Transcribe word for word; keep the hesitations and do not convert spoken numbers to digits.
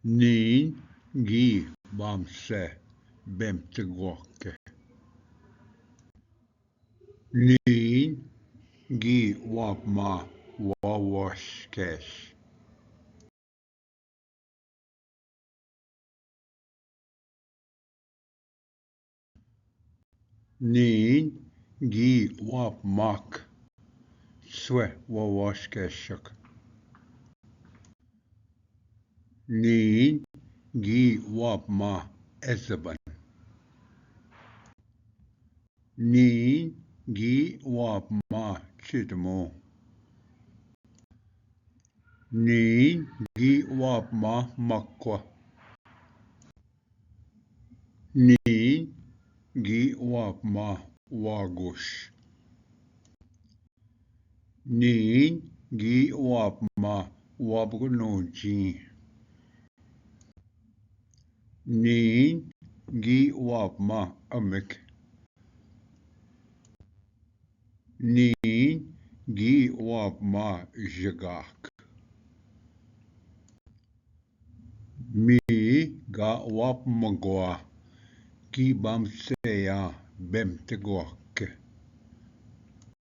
नीन गी बाम से बेमत ग्वाके। नीन गी वाप मा वा वॉश कैश। नीन गी वाप माक स्वे वा वॉश कैशक। नीन गी वाप मा एजबन। नीन गी वाप मा चिटमो। नीन गी वाप मा मक्वा। नीन गी वाप मा वागोश। नीन गी वाप मा वाबगनो जी। नीन गी वाप मा अमिक। नीन गी वाप मा जगाक। मी गा वाप मगवा। की बाम से या बेमत ग्वाक।